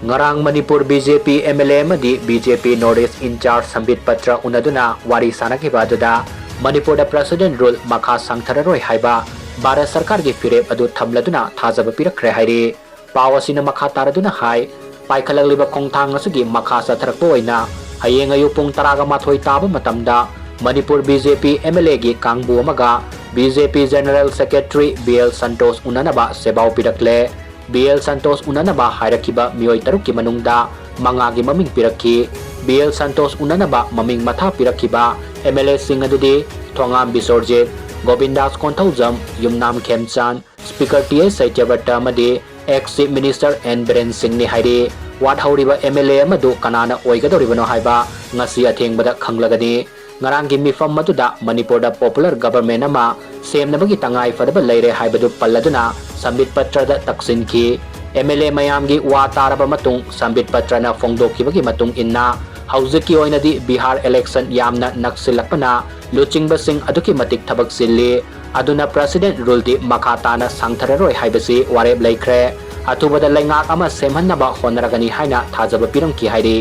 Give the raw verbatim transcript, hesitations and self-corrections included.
ꯉꯔꯥꯡ Manipur BJP MLA ꯑꯃꯗꯤ BJP North East in-charge ꯁꯝꯕꯤꯠ Patra ꯎꯅꯗꯨꯅ ꯋꯥꯔꯤ ꯁꯥꯅꯈꯤꯕ ꯑꯗꯨꯗ ꯃꯅꯤꯄꯨꯔꯗ President Rule ꯃꯈꯥ ꯁꯥꯡꯊꯔꯔꯣꯏ ꯍꯥꯏꯕ ꯚꯥꯔꯠ ꯁꯔꯀꯥꯔꯒꯤ ꯐꯤꯔꯦꯞ ꯑꯗꯨ ꯊꯝꯂꯗꯨꯅ ꯊꯥꯖꯕ ꯄꯤꯔꯛꯈ꯭ꯔꯦ ꯍꯥꯏꯔꯤ꯫ ꯄꯥꯎ ꯑꯁꯤꯅ ꯃꯈꯥ ꯇꯥꯔꯗꯨꯅ ꯍꯥꯏ, ꯄꯥꯏꯈꯠꯂꯛꯂꯤꯕ ꯈꯣꯡꯊꯥꯡ ꯑꯁꯤꯒꯤ ꯃꯈꯥ ꯆꯠꯊꯔꯛꯄ ꯑꯣꯏꯅ ꯍꯌꯦꯡ ꯑꯌꯨꯛ ꯄꯨꯡ ꯇꯔꯥꯒ ꯃꯥꯊꯣꯏ ꯇꯥꯕ ꯃꯇꯝꯗ ꯃꯅꯤꯄꯨꯔ BJP MLAꯒꯤ ꯀꯥꯡꯕꯨ ꯑꯃꯒ BJP General Secretary B L Santosh ꯎꯅꯅꯕ ꯁꯦꯕꯥꯎ ꯄꯤꯔꯛꯂꯦ꯫ B L Santosh ꯎꯅꯅꯕ ꯍꯥꯏꯔꯛꯈꯤꯕ ꯃꯤꯑꯣꯏ ꯇꯔꯨꯛꯀꯤ ꯃꯅꯨꯡꯗ ꯃꯉꯥꯒꯤ ꯃꯃꯤꯡ ꯄꯤꯔꯛꯈꯤ꯫ B L ꯁꯟꯇꯣꯁ ꯎꯅꯅꯕ ꯃꯃꯤꯡ ꯃꯊꯥ ꯄꯤꯔꯛꯈꯤꯕ MLAꯁꯤꯡ ꯑꯗꯨꯗꯤ ꯊꯣꯉꯥꯝ ꯕꯤꯁꯣꯔꯖꯤꯠ, ꯒꯣꯕꯤꯟꯗꯥꯁ ꯀꯣꯟꯊꯧꯖꯝ, ꯌꯨꯝꯅꯥꯝ ꯈꯦꯝꯆꯥꯟ, Speaker T H ꯁꯇ꯭ꯌꯕ꯭ꯔꯇ ꯑꯃꯗꯤ ex Chief Minister N Biren ꯁꯤꯡꯅꯤ ꯍꯥꯏꯔꯤ꯫ ꯋꯥꯠꯍꯧꯔꯤꯕ MLA ꯑꯃꯗꯨ ꯀꯅꯥꯅ ꯑꯣꯏꯒꯗꯧꯔꯤꯕꯅꯣ ꯍꯥꯏꯕ ꯉꯁꯤ ꯑꯊꯦꯡꯕꯗ ꯈꯪꯂꯒꯅꯤ꯫ ꯉꯔꯥꯡꯒꯤ ꯃꯤꯐꯝ ꯑꯗꯨꯗ ꯃꯅꯤꯄꯨꯔꯗ popular government ꯑꯃ ꯁꯦꯝꯅꯕꯒꯤ ꯇꯉꯥꯏ ꯐꯗꯕ ꯂꯩꯔꯦ ꯍꯥꯏꯕꯗꯨ ꯄꯜꯂꯗꯨꯅ ꯁꯝꯕꯤꯠ ꯄꯇ꯭ꯔꯗ ꯇꯛꯁꯤꯟꯈꯤ꯫ MLA ꯃꯌꯥꯝꯒꯤ ꯋꯥ ꯇꯥꯔꯕ ꯃꯇꯨꯡ ꯁꯝꯕꯤꯠ ꯄꯇ꯭ꯔꯅ ꯐꯣꯡꯗꯣꯛꯈꯤꯕꯒꯤ ꯃꯇꯨꯡ ꯏꯟꯅ ꯍꯧꯖꯤꯛꯀꯤ ꯑꯣꯏꯅꯗꯤ ꯕꯤꯍꯥꯔ election ꯌꯥꯝꯅ ꯅꯛꯁꯤꯜꯂꯛꯄꯅ ꯂꯨꯆꯤꯡꯕꯁꯤꯡ ꯑꯗꯨꯛꯀꯤ ꯃꯇꯤꯛ ꯊꯕꯛ ꯆꯤꯜꯂꯤ꯫ ꯑꯗꯨꯅ President Ruleꯗꯤ ꯃꯈꯥ ꯇꯥꯅ ꯁꯥꯡꯊꯔꯔꯣꯏ ꯍꯥꯏꯕꯁꯤ ꯋꯥꯔꯦꯞ ꯂꯩꯈ꯭ꯔꯦ꯫ ꯑꯊꯨꯕꯗ ꯂꯩꯉꯥꯛ ꯑꯃ ꯁꯦꯝꯍꯟꯅꯕ ꯍꯣꯠꯅꯔꯒꯅꯤ ꯍꯥꯏꯅ ꯊꯥꯖꯕ ꯄꯤꯔꯝꯈꯤ ꯍꯥꯏꯔꯤ꯫